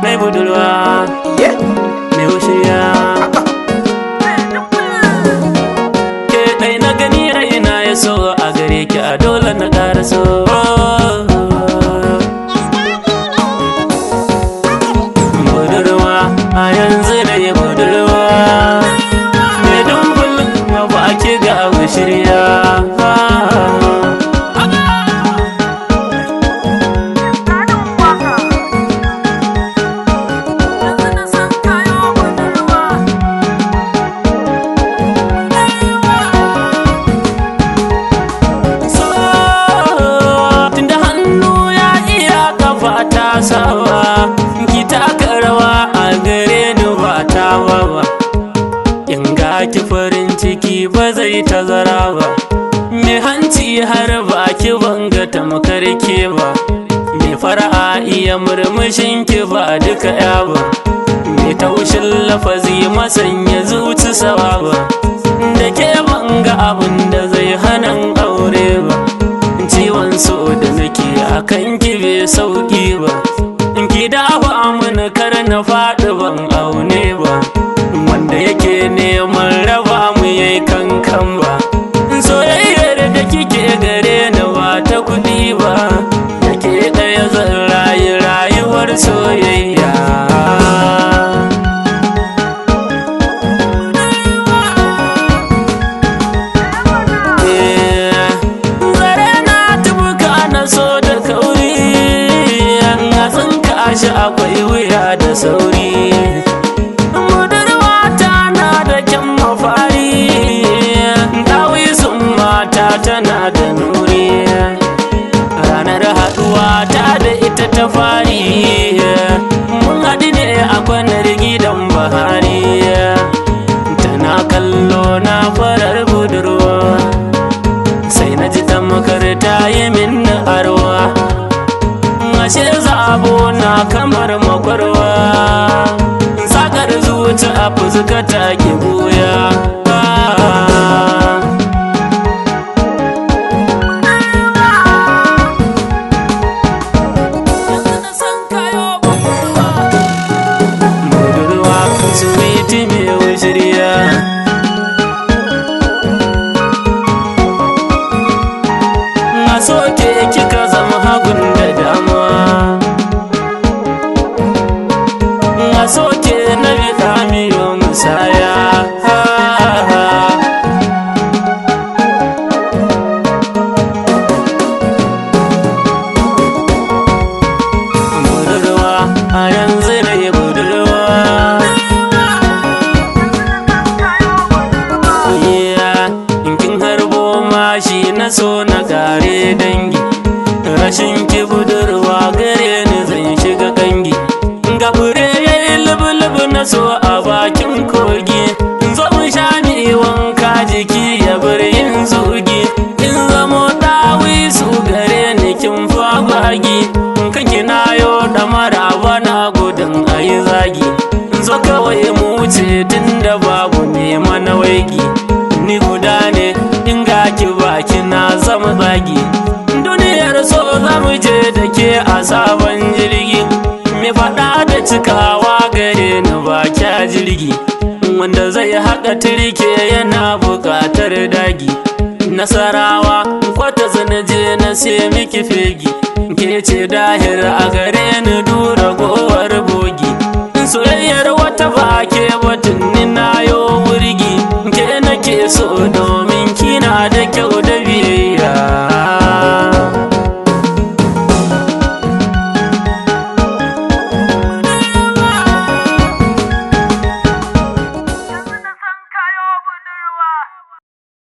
Mai budurwa, mai wushirya. Ke ɗai na gani raina ya so a gare ki, a dole na ƙara so. Budurwa, a yanzu da ya budurwa. Mai dumbul na baki ga wushirya. So tunda hannu ya iya kafa ta sawa, ki taka rawa a gare ni ba ta ba. In ga ki farin ciki ba zai tazara ba, me hanci har ba ki banga tamkar ke ba, me fara'a iya murmushin ki ba duka ya ba, me taushin lafazi masanya zuci sawa ba, da ke banga abin da zai hanan aure ba. Ciwon so da nake akan ki bai sauki ba, in ki dafa mini kar na faɗi ban aune ba, wanda yake neman raba mu yayi kankan ba. Soyayyar da kike gare ni ba ta kuɗi ba, da ke ɗaya zan rayu rayuwar soyayya. Zare na tubuka na so da kauri, na tsinka shi akwai wuya da sauri. Budurwata na da kyan mafari, dawisun mata tana da nuri. Ranar haɗuwa ta da ita ta fari, mun haɗu ne a kwanar gidan Bahari. Tana kallo na farar budurwa, sai na ji tamkar ta yi min arwa. Ashe zabo na kamar makwarwa, sakar zuci a fuskata ki buya. Budurwa, sweet mai wushirya. Na soke kika zama hagun da dama, na soke na bi miyo musaya. Budurwa, a yanzu na yi budurwa. Yeah, in kin harbo mashi na so na kare dangi, rashin ki budurwa gare ni zan shiga kangi. Ga fure yayi lubu-lubu na so a bakin kogi, in zo mu sha mi wanka jiki ya bar yin zugi. In zamo dawi su gare ni kin fagwagi, in kanki na yo da maraba na gudun ayi zagi. In zo kawai mu wuce tunda babu nema na waigi, ni guda ne in ga ki baki na zama zagi. Duniyar so za mu je da ke a sabon jirgi, me faɗa da cikawa gare ni ba kya jirgi. Wanda zai haƙa turke yana buƙatar dagi, nasarawa kwata zana je na sai miki fegi, ke ce dahir a gare ni dura gowar.